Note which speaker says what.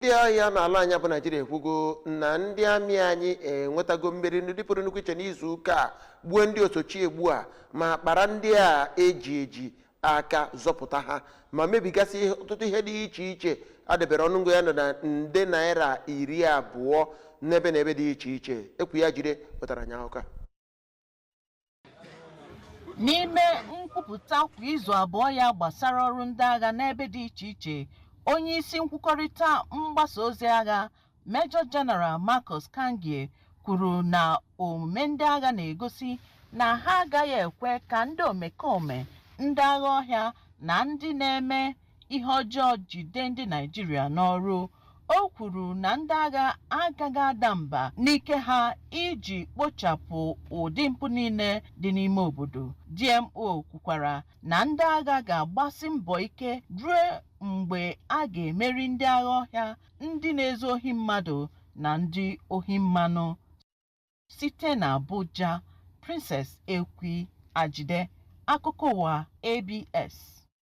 Speaker 1: Ndị agha n'ala anyị bụ Naijiria ekwugo na ndị amị anyị enwetago mmeri ndị pụrụ nnukwu iche n'izu ụka a, gbuo ndị osochi egbu a ma kpara ndị a eji eji aka zọpụta ha, ma mebigasị ọtụtụ ihe dị iche iche adebere ọnụngo ya nọ na nde naira 20 n'ebe na ebe dị iche iche. Ekwu ya jide wetara anyị akụkọ a.
Speaker 2: N'ime nkwupụta kwa izu 2 ya gbasara ọrụ ndị agha n'ebe dị iche iche, onye isi nkwukọrịta mgbasa ozi agha, Major General Marcus Kangye, kwuru na omume ndị agha na-egosi na ha agaghị ekwe ka ndị omekome, ndị agha ọhịa na ndị na-eme ihe ọjọọ jide ndị Naịjirịa n'ọrụ. O kwuru na ndị agha agaghị ada mba n'ike ha iji kpochapụ ụdị mpụ niile dị n'ime obodo. DMO kwukwara na ndị agha ga-agbasi mbọ ike ruo mgbe a ga-emeri ndị agha ọhịa, ndị na-ezu ohi mmadụ na ndị ohi mmanụ. Site na Abuja, Princess Ekwi Ajide, akụkọ ụwa ABS.